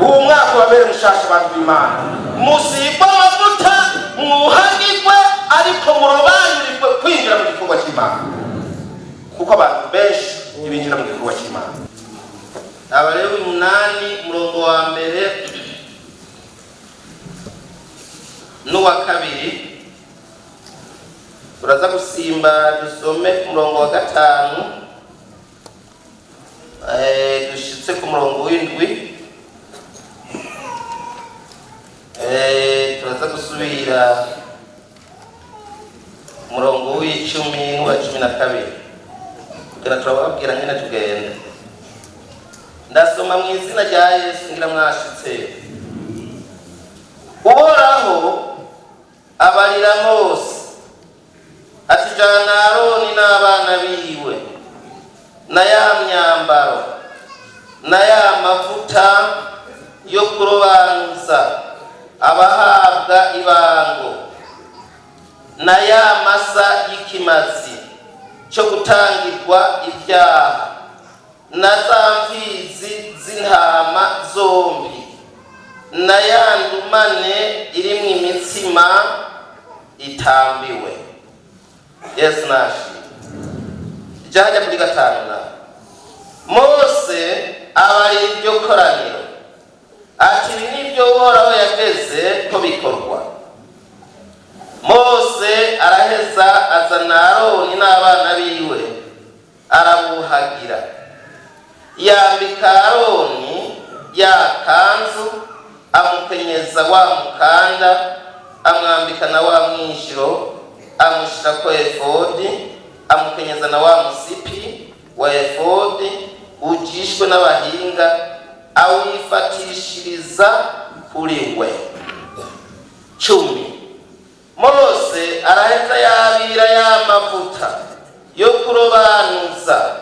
Uwo mwaka wabere mushasha. Abantu b'Imana, musigwe amavuta, mwuhagirwe, ariko murobanurirwe kwinjira mu gikorwa cy'Imana, kuko abantu benshi ntibinjira mu gikorwa cy'Imana. Abalewi 8, umurongo wa mbere n'uwa kabiri. Turaza gusimba dusome ku murongo wa 5, dushitse ku murongo w'indwi. Turaza gusubira umurongo w'icumi n'uwa 12, kugira turababwira nyine tugenda. Ndasoma mu izina rya Yesu. Ngira mwashitse. Uhoraho abarira Mose ati: "Jana Aroni n'abana biwe na ya myambaro na ya mavuta yo kurobanuza abahabwa ibango na ya masa y'ikimazi cyo gutangirwa ibyaha na za mfizi z'intama zombi na ya ndumane irimwo imitsima itambiwe." Yesu nashimwe. Ijya kuri 5 na Mose aba iryo koraniro ati: "Ibi nibyo Uhoraho yageze ko bikorwa." Mose araheza azana Aroni n'abana biwe, arabuhagira, yambika Aroni ya kanzu, amukenyeza wa mukanda, amwambika na wa mwinjiro, amushyirako efodi, amukenyeza na wa musipi wa efodi ujishwe n'abahinga, awifatishiriza kuri we. 10. Mose araheza yabira ya mavuta yo kurobanuza,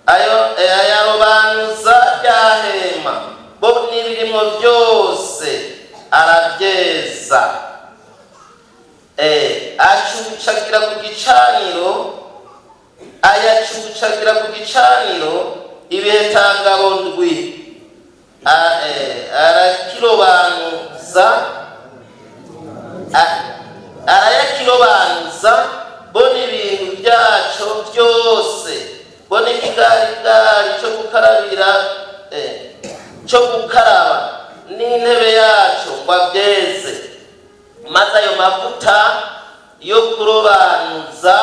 ayo ayarobanuza rya hema bo n'ibirimo byose, arabyeza. Acucagira ku gicaniro, ayacucagira ku gicaniro ibihetangabo ndwi. Arakirobanuza, arayakirobanuza bo n'ibintu byaco byose, bo n'ikigarigari cyo gukarabira, cyo gukaraba, n'intebe yaco, ngo abyeze. Maze ayo mavuta yo kurobanuza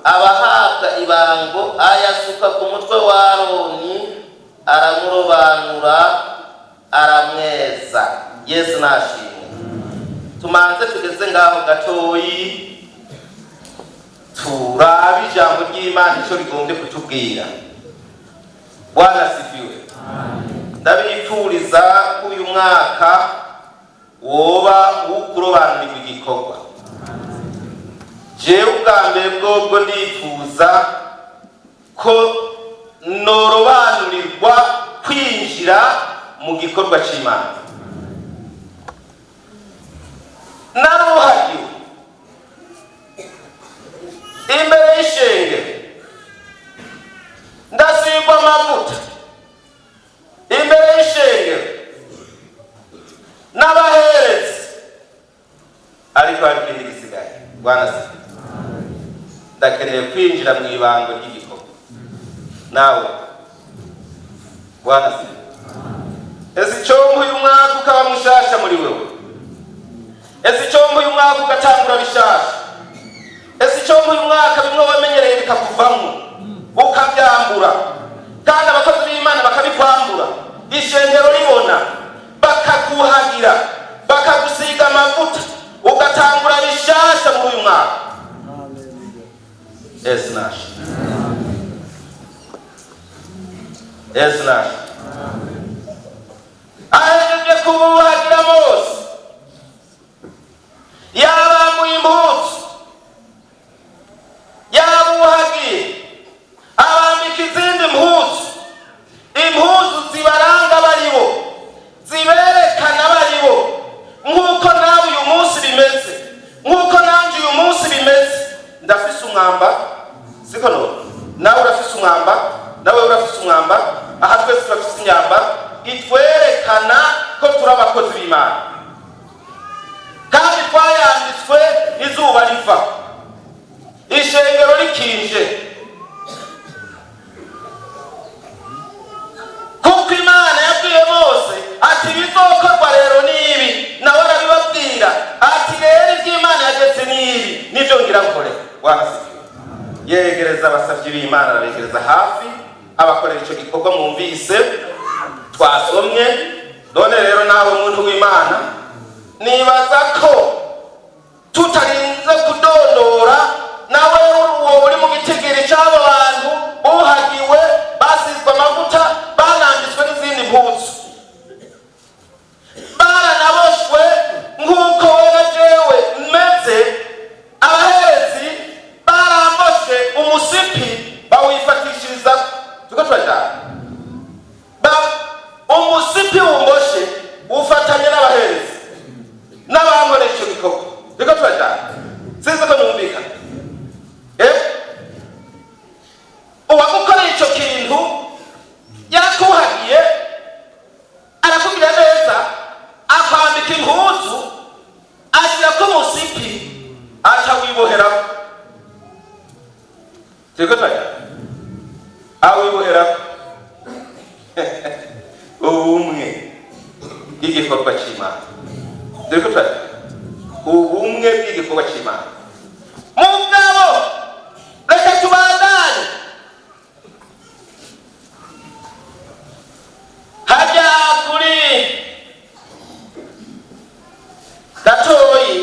abahabwa ibango ayasuka ku mutwe wa Aroni, aramurobanura, aramweza. Yesu nashimwe. Tumanze tugeze ngaho gatoyi, Turabe ijambo ry'Imana icyo rigombye kutubwira. Bwana asifiwe. Ndabifuriza ko uyu mwaka woba ukurobanurirwa igikorwa. Jewe ubwa mbere bwobwo ndifuza ko norobanurirwa kwinjira mu gikorwa c'Imana. Naruhagiwe imbere y'ishengero, ndasigwa amavuta imbere y'ishengero n'abaherezi, ariko hari ikindi gisigaye. Bwana sifiwe. Ndakeneye kwinjira mu ibango ry'igikorwa nawe. Bwana sifiwe. Ese icompa uyu mwaka ukaba mushasha muri wewe? Ese icompa uyu mwaka ugatangura bishasha? Ese icompa uyu mwaka bimwe wamenyereye bikakuvamo, ukabyambura, kandi abakozi b'Imana bakabikwambura, ishengero ribona, bakakuhagira, bakagusiga amavuta, ugatangura bishasha muri uyu mwaka? Yesu nashe, Yesu nashe. Ahejeje kubuhagira, Mose yabambuye impuzu, yabuhagiye, abambika izindi mpuzu, impuzu zibaranga baribo, ziberekana baribo. Nk'uko nawe uyu munsi bimeze, nk'uko nanjye uyu munsi bimeze. Ndafise umwamba, siko? No nawe urafise umwamba, nawe urafise umwamba. Aha twese turafise. turi abakozi b'Imana, kandi twayanditswe izuba riva, ishengero rikinje, kuko Imana yabwiye Mose ati bizokorwa rero nibi, nawe arabibabwira ati rero iby'Imana yageze nibi nibyo ngira nkore. Wanasifiwe. Yegereza abasabyi b'Imana, arabegereza hafi, abakorera icyo gikorwa mwumvise twasomye. None rero nawe muntu w'Imana, nibaza ko tutarinze kudondora, nawe uwo uri mu gitigiri cy'abo bantu buhagiwe, basizwe amavuta, banambitswe n'izindi mpuzu, baranaboshwe nk'uko we na jewe meze. Abaherezi baramboshe umusipi bawifatishiriza, tuko turajana, umusipi wumboshe ufatanye n'abaherezi n'abankorera icyo gikorwa. Turiko turajana, sinzi ko numvikana. Uwagukoreye icyo kintu yarakuhagiye, arakubwira neza, akwambika impuzu, ashyirako umusipi, aca wiboherako. Turiko turajana, awiboherako ubumwe bw'igikorwa cy'Imana. Turiko turajana, ubumwe bw'igikorwa cy'Imana. Mugabo reka tubandanye hajya kuri gatoyi,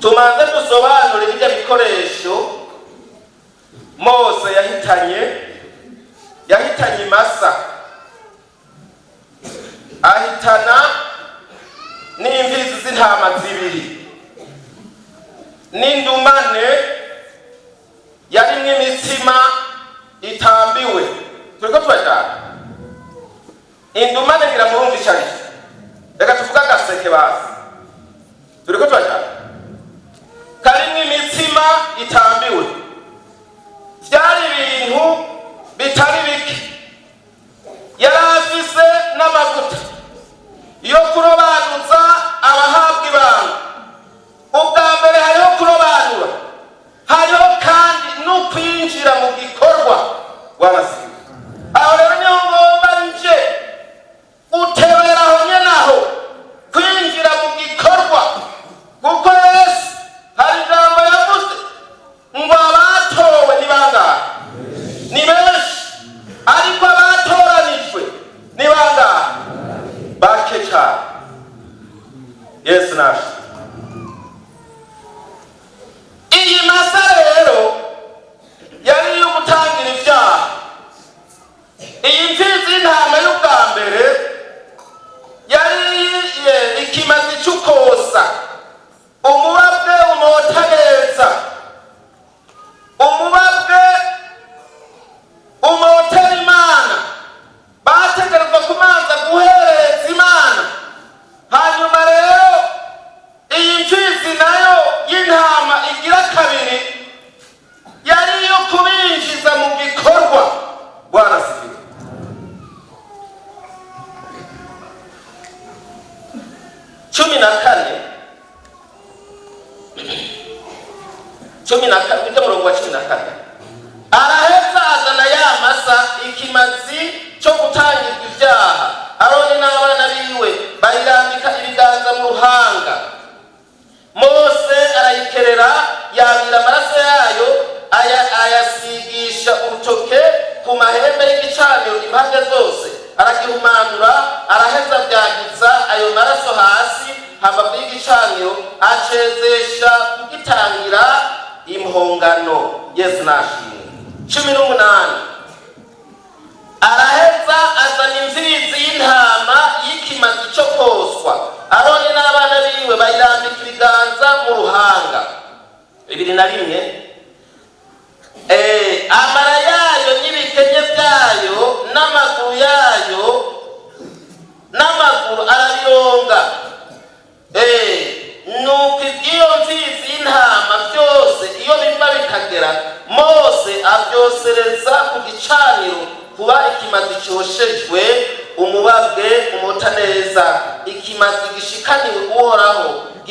tumanze dusobanure ibyo bikoresho Mose yahitanye. Yahitanye imasa, ahitana n'imfizi z'intama zibiri n'indumane yarimwo imitsima itambiwe. Turiko turajana. Indumane ngira murumva ico arico, reka tuvuge agaseke basi. Turiko turajana, karimwo imitsima itambiwe. Vyari ibintu bitari bike. Yari afise n'amavuta yo kurobanuza abahabwa ibanga. Ubwa mbere hariho kurobanura, hariho kandi no kwinjira mu gikorwa. Wanasiwe aho rero niho ngomba nje gutebera aho nyene, aho kwinjira mu gikorwa, kuko Yesu hari ijambo yavuze ngo abatowe ni bangahe? Ni benshi, ariko abatoranijwe ni bangahe? Bake cyane. Yesu nashe. Iyi masa rero yari iyo gutangira ibyaha. Iyi mfizi y'intama y'ubwa mbere yari ikimazi cy'ukosa, umubabwe umota neza, umubabwe umotera Imana. Bategerezwa kumanza guhereza Imana. Hanyuma rero iyi mfizi nayo y'intama igira kabiri yari iyo kubinjiza mu gikorwa. Bwana sifiwe. 14, 14, ujya murongo wa 14. Araheza azana ya masa, ikimazi cyo gutangirwa ibyaha. Aroni n'abana biwe bayirambika ibiganza mu ruhanga. Mose arayikerera, yabira amaraso yayo, ayasigisha urutoke ku mahembe y'igicaniro impande zose, aragihumanura. Araheza abyagiza ayo maraso hasi hambavu y'igicaniro, acezesha kugitangira impongano. Yesu nashimwe. 18, araheza azana imfizi y'intama y'ikimazi cyo koswa. Aroni n'abana biwe bayirambika ibiganza mu ruhanga. 21, amara yayo n'ibikenye byayo n'amaguru yayo n'amaguru arabironga. Nuko iby'iyo mfizi y'intama byose, iyo biva bikagera, Mose abyosereza ku gicaniro kuba ikimazi cyoshejwe, umubabwe umota neza.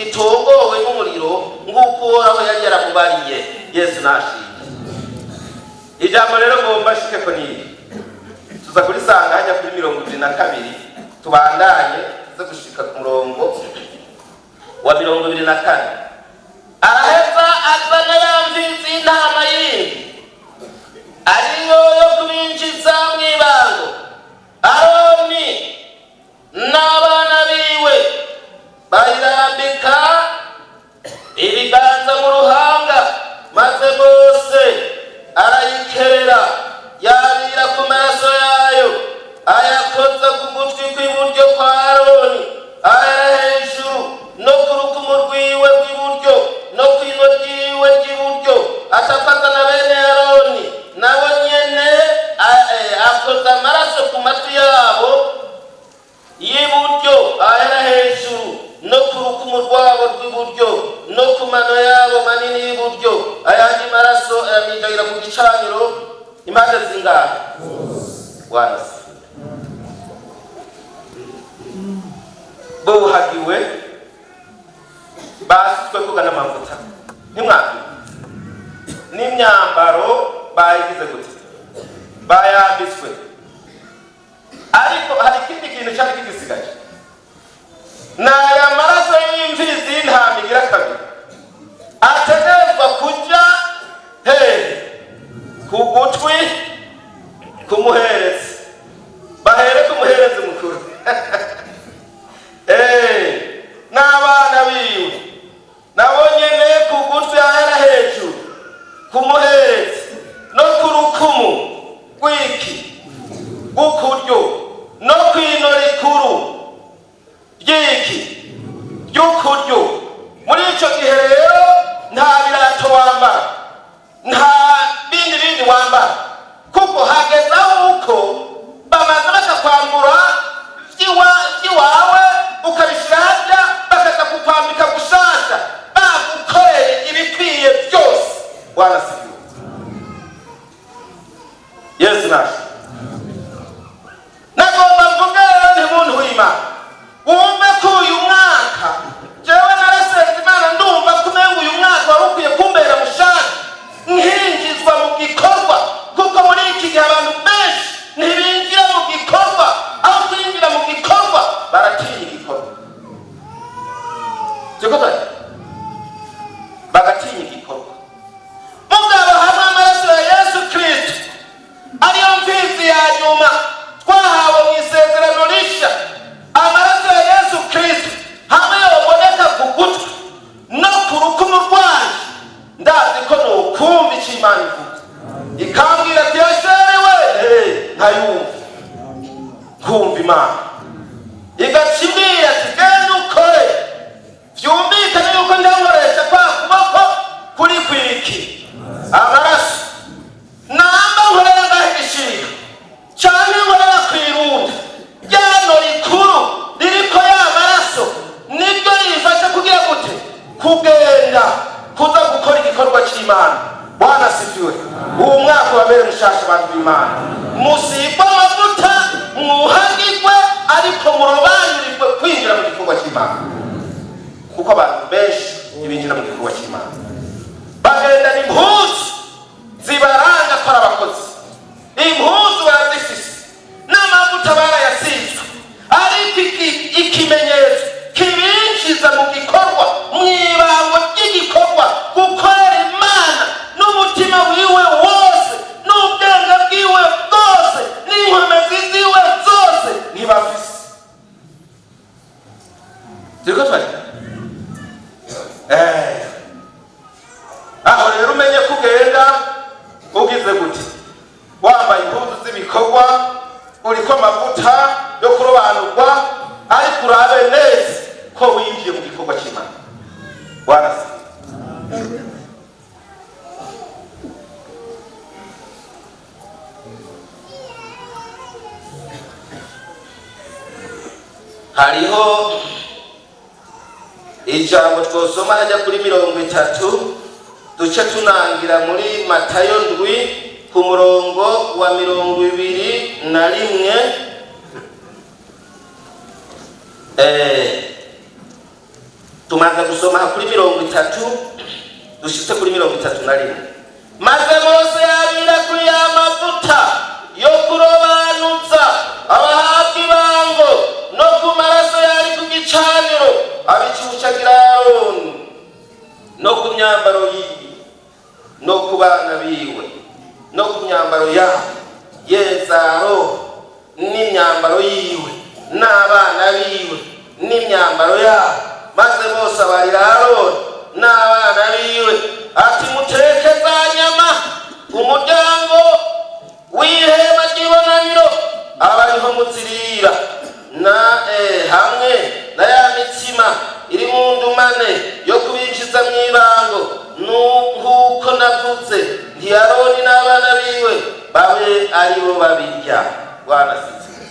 gitongowe n'umuriro, nk'uko Uhoraho yari yaramubariye. Yesu nashimye. Ijambo rero ngomba shike ko niyi tuza kurisanga hajya kuri 22, tubandanye tuze gushika ku murongo wa 24. Araheza azana ya mfizi y'intama yindi, ariyo yo kubinjiza mw'ibango. Aroni n'abana biwe bayirambika ibiganza mu ruhanga, maze Mose arayikerera, yabira ku maraso yayo, ayakoza ku gutwi kw'iburyo kwa Aroni ahera hejuru, no ku rukumu rwiwe rw'iburyo, no kw'ino ryiwe ry'iburyo. Acakoza na bene Aroni nabo nyene, akoza amaraso ku matwi yabo y'iburyo ahera hejuru, no ku rukumu rwabo rw'iburyo, no ku mano yabo manini y'iburyo. Ayandi maraso ayamijagira ku gicaniro impande zingahe? Wanasi buhagiwe, basutswe koga n'amavuta, ntimwambi n'imyambaro bayigize gute? Bayambitswe. Ariko hari ikindi kintu cyari kigisigaje, ni aya maraso y'imfizi y'intama igira kabiri ategerezwa kuja hehe? Ku gutwi k'umuherezi. Bahere ku muherezi mukuru n'abana biwe nabo nyene, ku gutwi ahera hejuru ku muherezi, no ku rukumu rw'iki? Rw'ukuryo, no kw'ino rikuru ry'iki? Ry'ukuryo. Muri ico gihe rero nta birato wambara, nta bindi bindi wambara, kuko hageze aho uko bamaze bakakwambura vy'iwawe, ukabishira harya, bakaza kukwambika gushasha, bagukoreye ibikwiye byose. Bwana sifiwe. Yesu nashe. Nagomba mvuge rero nti muntu w'Imana, wumve ko uyu mwaka jewe narasenze Imana, ndumva ko umenga uyu mwaka wari ukwiye kumbera mushasha, nkinjizwa mu gikorwa, kuko muri iki gihe abantu benshi ntibinjira mu gikorwa. Aho kwinjira mu gikorwa baratinya igikorwa. Turiko turajya, bagatinya igikorwa. Mugabo hamwe amaraso ya Yesu Kristo, ariyo mfizi ya nyuma twahawe mu isezerano risha, amaraso ya Yesu Kristo hamwe yoboneka ku gutwi no ku rukumu rwanje, ndazi ko nokumva icyo Imana ivuga, ikambwira ati: "Yasherewe." Nkayumva, nkumva Imana igaca imbwira ati: "Genda ukore." Vyumvikane yuko ndankoresha kwa kuboko kuri kwiki? Amaraso. Namba nkorera ngaho igishika canke nkorera kw'irunda, ryano rikuru ririko ya maraso niryo rifasha kugira gute? Kugenda kuza gukora igikorwa c'Imana. Bwana sifiwe. Uwu mwaka wabere mushasha, abantu b'Imana. Musigwe amavuta, mwuhagirwe, ariko murobanurirwe kwinjira mu gikorwa c'Imana, kuko abantu benshi ntibinjira mu gikorwa c'Imana. Bagendana impuzu zibaranga ko ari abakozi, impuzu barazifise n'amavuta barayasizwe, ariko ikimenyetso kibinjiza mu gikorwa, mu ibango ry'igikorwa, gukorera Imana n'umutima wiwe wose, n'ubwenge bwiwe bwose, n'inkomezi ziwe zose, ntibafise. Turiko turajya aho rero, umenye ko ugenda ugize gute? Wambaye impuzu z'ibikorwa, uriko amavuta yo kurobanurwa, ariko urabe neza ko winjiye mu gikorwa cy'Imana. Bwana asifiwe. Hariho ijambo twosoma hajya kuri 30, duce tunangira muri Matayo 7 ku murongo wa 21. Tumaze gusoma kuri 30, dushitse kuri 31. Maze Mose yabira kuri ya mavuta yo kurobanuza abahabwa ibango no ku maraso yari ku gicaniro, abicucagira Aroni no ku myambaro yiwe no ku bana biwe no ku myambaro yabo, yezaro n'imyambaro yiwe n'abana biwe n'imyambaro yabo. Maze bose abarira Aroni n'abana biwe ati: "Muteke za nyama umuryango w'ihema ry'ibonaniro, abariho muzirira na hamwe na ya mitsima iri mu ndumane yo kubinjiza mu ibango, nk'uko navuze nti Aroni n'abana biwe babe aribo babirya." Bwana asifiwe.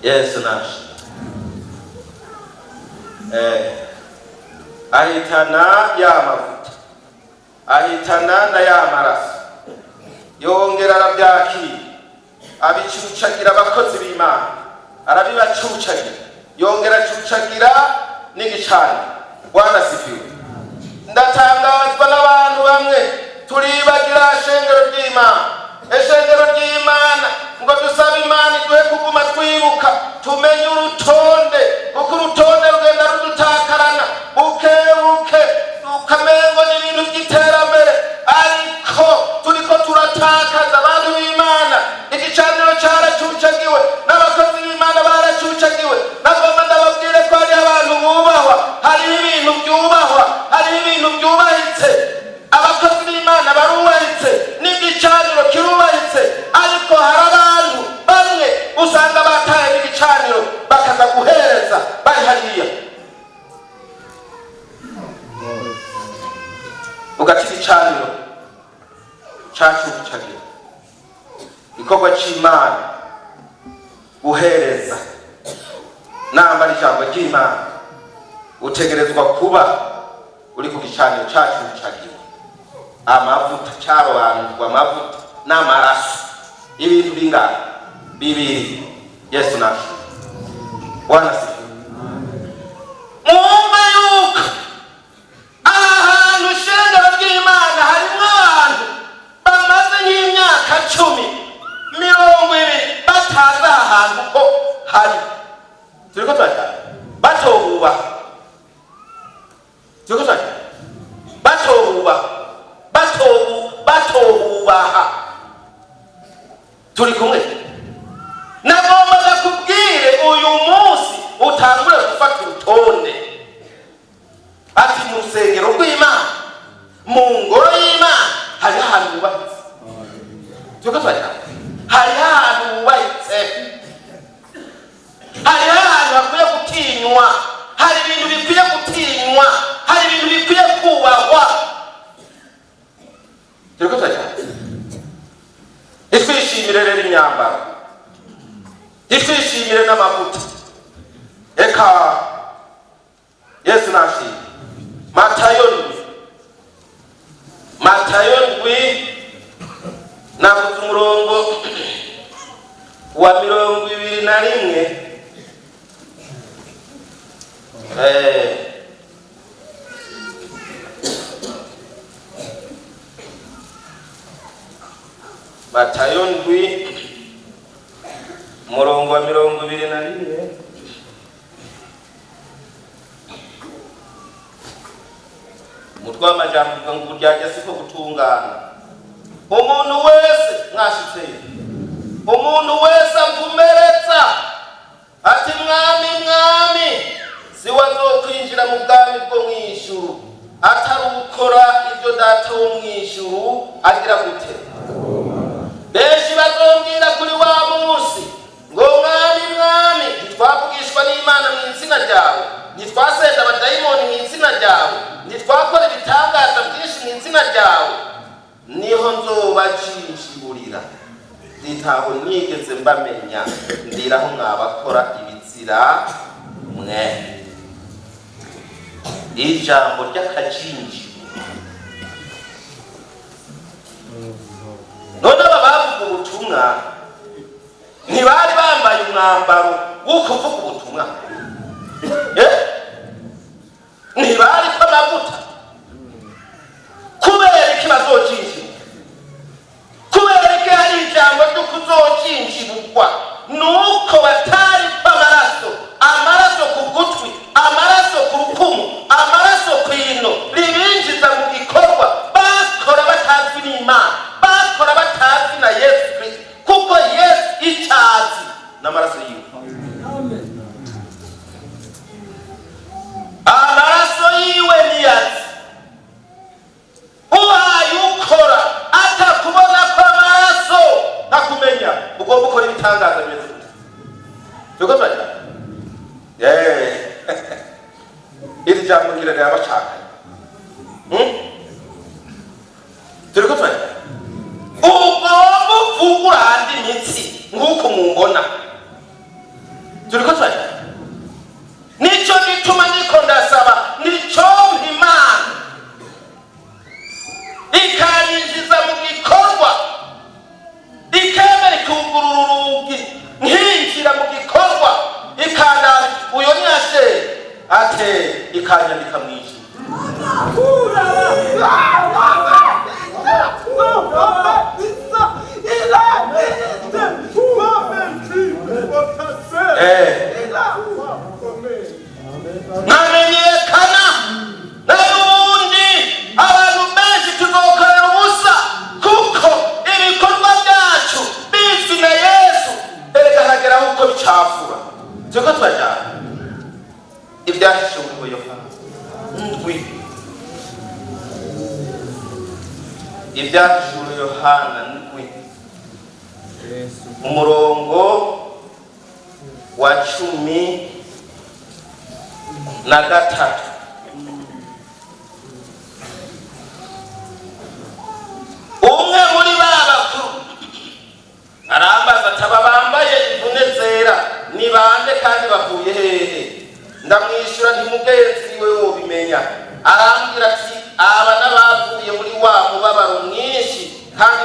Yesu nashe. Ahitana ya mavuta, ahitana na ya maraso, yongera arabyakira, abicucagira abakozi b'Imana, arabibacucagira, yongera acucagira n'igicaniro. Bwana asifiwe. Ndatangazwa n'abantu bamwe turibagira ishengero ry'Imana, ishengero ry'Imana, ngo dusabe Imana iduhe kuguma twibuka, tumenye urutonde, kuko urutonde rugenda rudutakarana buke buke, ukamengo ni ibintu by'iterambere, ariko turiko turatakaza abantu b'Imana. Igicaniro caracucagiwe, n'abakozi b'Imana baracucagiwe. Nagomba ndababwire ko hariho abantu bubahwa, hariho ibintu byubahwa, hariho ibintu byubahitse. Abakozi b'Imana barubahitse, n'igicaniro kirubahitse, ariko hari abantu bamwe usanga bataye n'igicaniro, bakaza guhereza bari hariya. Ugaca igicaniro cacucagira igikorwa c'Imana, guhereza namba ijambo ry'Imana, utegerezwa kuba uri ku gicaniro cacucagiwe amavuta, cyarobanurwa amavuta n'amaraso, ibintu bingana bibiri. Yesu nashe. Bwana asifiwe. Mwumve yuko aha hantu, shengero ry'Imana, harimo abantu bamaze nk'imyaka 10, 20 batazi aha hantu ko hari. Turiko turajana, batobubaha. Turiko turajana, batobubaha, batobubaha. Turi kumwe. Nagombaga kubwire uyu munsi utangure gufata urutonde, ati mu rusengero rw'Imana, mu ngoro y'Imana, hariho ahantu hubahitse. Turiko turajana, hariho ahantu hubahitse, hariho ahantu hakwiye gutinywa, hari ibintu bikwiye gutinywa, hari ibintu bikwiye kubahwa. Turiko turajana. Ntitwishimire rero imyambaro, ntitwishimire n'amavuta. Eka, Yesu nashimye. Matayo 7, Matayo 7, navuze umurongo wa 21. Matayo 7, umurongo wa 21. Umutwe w'amajambo uvuga ngo uburyarya siko gutungana. Umuntu wese, mwashitseyo, umuntu wese amvumeretsa ati: "Mwami, Mwami", si we azokwinjira mu bwami bwo mw'ijuru, atari ukora ibyo Data wo mw'ijuru agira gute. Benshi bazombwira kuri wa munsi ngo: "Mwami, Mwami, ntitwavugishwa n'Imana mu izina ryawe? Ntitwasenda abadayimoni mu izina ryawe? Ntitwakora ibitangaza byinshi mu izina ryawe?" Niho nzobajinjiburira, nditaho nigeze mbamenya, ndiraho mwabakora ibizira mwe. Ijambo ry'akajinjiburo. None aba bavuga ubutumwa ntibari bambaye umwambaro wo kuvuga ubutumwa? Ntibariko amavuta. Kubera iki bazocinjirwa? Kubera iki hari ijambo ryo kuzocinjirwa? Nuko batariko amaraso. Amaraso ku gutwi, amaraso ku rukumu, amaraso ku ino ribinjiza mu gikorwa bakora batazwi n'Imana, bakora batazwi na Yesu Kristo, kuko Yesu icyazi n'amaraso yiwe. Amaraso yiwe niyazi. Uhaye ukora atakubona ko amaraso ntakumenya, ugomba ukora ibitangaza bimeze gute? Turiko turajya. Iri jambo ngira rirabacakanye. Turiko turajya. Ugomba uvugura ahandi imitsi nk'uko mumbona. Turiko turajya. Nico gituma ndiko ndasaba, nico Imana ikanyinjiza mu gikorwa, ikemera ikugurura urugi nkinjira mu gikorwa, ikandara uyo nyashe ate, ikanyandika mu ijuru. Nkamenyekana. Nayo ubundi abantu benshi tuzokorera ubusa, kuko ibikorwa byacu bizwi na Yesu. Erega harageraho uko bicafura. Turiko turajana. Ibyahishuriwe Yohana 7. Ibyahishuriwe Yohana 7, umurongo wa 13. Umwe muri ba bakuru arambaza ati: "Aba bambaye imvune zera ni bande, kandi bavuye hehe?" Ndamwishyura nti: "Mugenzi, niwe wobimenya." Arambwira ati: "Aba n'abavuye muri wa mubabaro mwinshi, kandi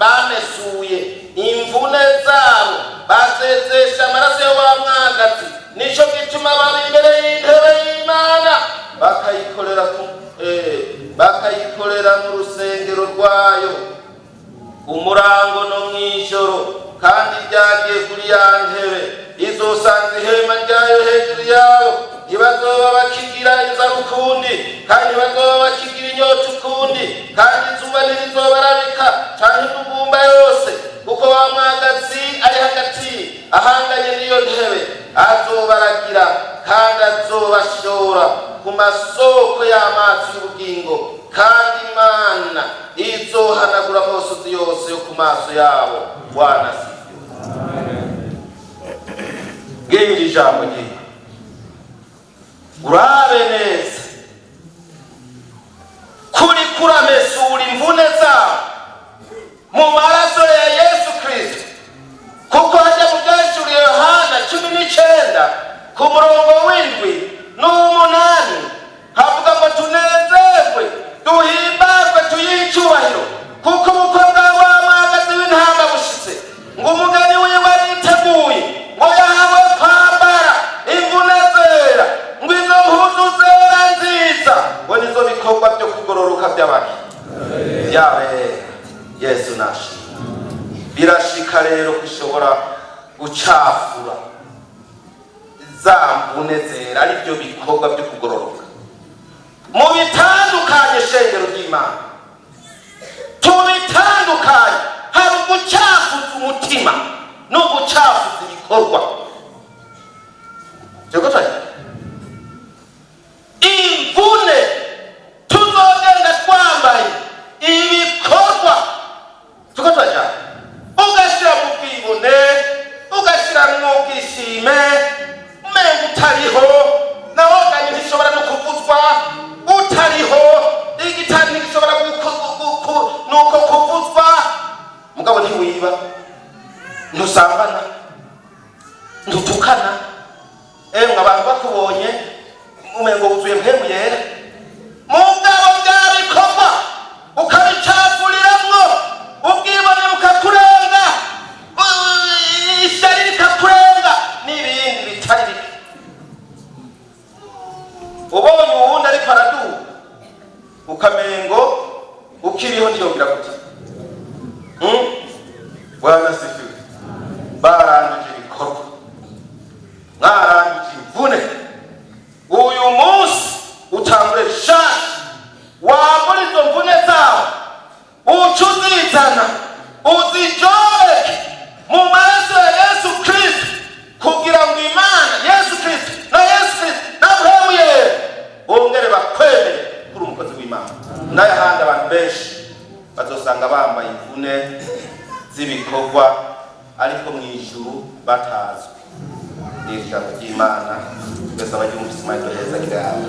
bamesuye imvune zabo, bazezesha amaraso ya wa mwagazi. Nico gituma baba imbere y'intebe y'Imana, bakayikorera mu rusengero rwayo umurango no mw'ijoro. Kandi byagiye kuri ya ntebe izosanga ihema ryayo hejuru yabo. Ntibazoba bakigira inzara ukundi, kandi ntibazoba bakigira inyota ukundi, kandi izuba ntirizobarabika canke indugumba yose, kuko wa mwagazi ari hagati ahanganye n'iyo ntebe azobaragira, kandi azobashora ku masoko y'amazi y'ubugingo, kandi Imana izohanagura amosozi yose yo ku maso yabo." Bwana asifiwe. Bwira ijambo ryiwe, urabe neza kuri kuramesura imvune zabo mu maraso ya Yesu Kristo, kuko hajya mu Byahishuriye Yohana 19 ku murongo w'7 n'uw'umunani havuga ngo: "Tunezerwe, duhimbazwe, tuyihe icyubahiro, kuko ubukwe bwa wa mwagazi w'intama bushitse, ngo umugeni wiwe ariteguye, ngo yahawe kwambara imvune zera, ngo izo mpuzu zera nziza, ngo nizo bikorwa byo kugororoka by'abaki byabera." Yesu nashimwe. Birashika rero ko ishobora gucafura za mvune zera, ari byo bikorwa byo kugororoka. Mu bitandukanye, shengero ry'Imana, tubitandukanye. Hari ugucafuza umutima no gucafuza ibikorwa. Turiko turajya. Imvune tuzogenda twambaye ibikorwa. Turiko turajya. Ugashyira mu bwibone, ugashyira mu bwishime, umenga utariho, naho ganye ntishobora no kuvuzwa utariho, igitari ntigishobora nuko kuvuzwa. Mugabo ntiwiba, ntusambana, ntutukana. Emwe, abantu bakubonye umengo wuzuye mpemu yera, mugabo bya bikorwa ukabicafuriramwo, ubwibone bukakurenga, ishyari rikakurenga, n'ibindi bitari bike. Ubonye uwundi. uzizana uzijoreke mu maraso ya Yesu Kristo, kugira ngo Imana, Yesu Kristo na Yesu Kristo na Mpwemu Yera bongere bakwemere kuri umukozi w'Imana. N'ayahandi abantu benshi bazosanga bambaye imvune z'ibikorwa, ariko mu ijuru batazwi. Ni ijambo ry'Imana. Twese abaryumvise, Imana iduheza kirabo.